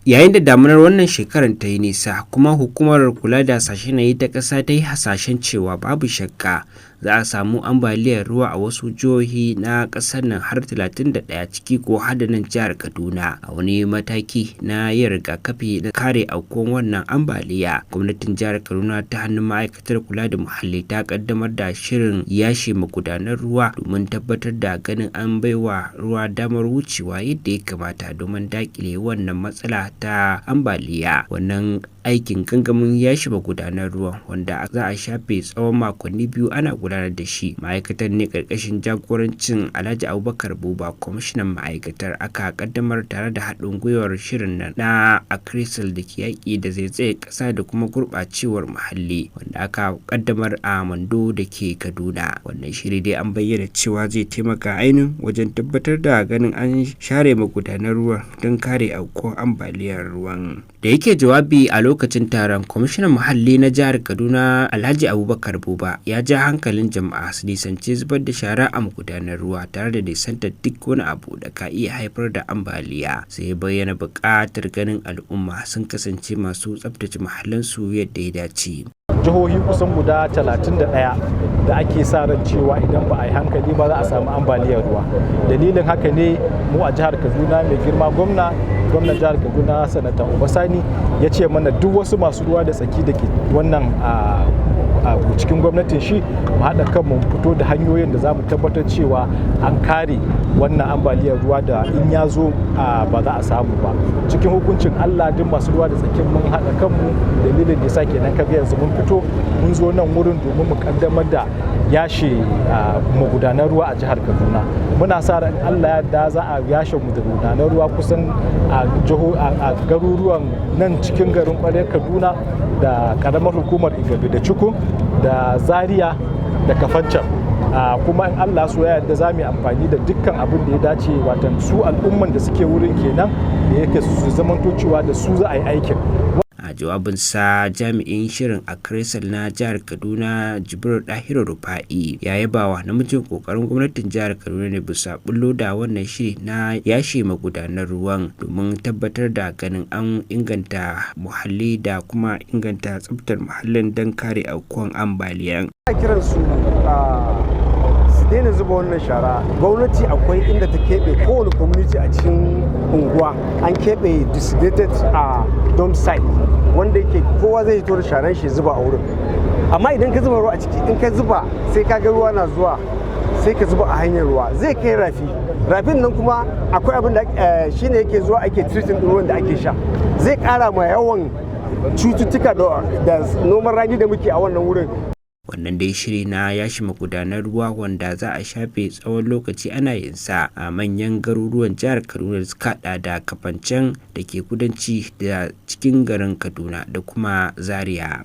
Yayin da damunar wannan shekarar ta yi nisa, kuma Hukumar Kula da Hasashen Yanayi ta Ƙasa ta yi hasashen cewa babu shakka za a samu ambaliyar ruwa a wasu jihohi na ƙasar nan har 31, ciki ko har da nan jihar Kaduna. A wani mataki na yin rigakafi na kare aukuwan wannan ambaliya, gwamnatin jihar Kaduna ta hannun ma'aikatar kula da muhalli ta kaddamar da shirin yashe magudanan ruwa domin tabbatar da ganin an baiwa ruwa damar wucewa yadda ya kamata domin dakile wannan matsala ta ambaliya. Wannan aikin gangamin yashe magudanan ruwan, wanda za a shafe tsawon makonni 2 ana gudanar da shi, ma'aikatar ne karkashin jagorancin Alhaji Abubakar Buba, kwamishinan ma'aikatar, aka kaddamar tare da haɗin gwiwar shirin nan na ACReSAL da ke yaƙi da zaizayar ƙasa da kuma gurɓacewar muhalli, wanda aka kaddamar a Mando da ke Kaduna. Wannan shiri dai an bayyana cewa zai taimaka ainihin wajen tabbatar da ganin an share magudanan ruwan don kare aukuwar ambaliyar ruwan. Da yake jawabi a lokacin taron, kwamishinan muhalli na jihar Kaduna, Alhaji Abubakar Buba, ya ja hankalin jama'a su nisanci zubar da shara a magudanar ruwa tare da nisantar duk wani abu da ka iya haifar da ambaliya. Sai bayyana buƙatar ganin al'umma sun kasance masu tsabtace muhallinsu yadda ya dace. Jihohi kusan guda 31 da ake sa ran cewa idan ba a yi hankali ba za a samu ambaliyar ruwa. Dalilin haka ne mu a jihar Kaduna, mai girma gwamna, gwamnan jihar Kaduna, Sanata Uba Sani, ya ce mana duk wasu masu ruwa da tsaki da ke wannan a cikin gwamnatin shi mu haɗa kanmu mu fito da hanyoyin da za mu tabbatar cewa an kare wannan ambaliyar ruwa, da in ya zo ba za a samu ba. Cikin hukuncin Allah, duk masu ruwa da tsakin mun haɗa kanmu. Dalilin da yasa kenan kaga yanzu mun fito, mun zo nan wurin domin mu kaddamar da yashe magudanan ruwa a jihar Kaduna. Muna sa ran Allah ya za a yashe magudanan ruwa kusan a garuruwan nan cikin garin kwarai Kaduna da karamar hukumar Igabi da Cuku da Zaria da Kafancan. Kuma in Allah so ya yarda, za mu yi amfani da dukkan abin da ya dace, watan su al'umman da suke wurin kenan, da yake su zamanto cewa da su za a yi aikin. A jawabinsa, jami'in shirin ACReSAL na jihar Kaduna, Jibril Dahiru Rufa'i, ya yaba wa namijin kokarin gwamnatin jihar Kaduna ne bisa bullo da wannan shiri na yashe magudanar ruwan domin tabbatar da ganin an inganta muhalli da kuma inganta tsabtar muhallin don kare aukuwan ambaliyan. Kiran su su daina zuba wannan shara. Gwamnati akwai inda ta keɓe kowane community a cikin unguwa, an keɓe designated a dump site wanda yake kowa zai fito da sharan shi zuba a wurin. Amma idan ka zuba ruwa a ciki, in ka zuba sai ka ga ruwa na zuwa, sai ka zuba a hanyar ruwa, zai kai rafi. Rafin nan kuma akwai abin da shine yake zuwa ake treating ruwan da ake sha, zai kara ma yawan cututtuka da noman rani da muke a wannan wurin. Wannan dai shiri na yashi magudanar ruwa, wanda za a shafe tsawon lokaci ana yin sa a manyan garuruwan jihar Kaduna da suka hada da Kafancen da ke kudanci da cikin garin Kaduna da kuma Zaria.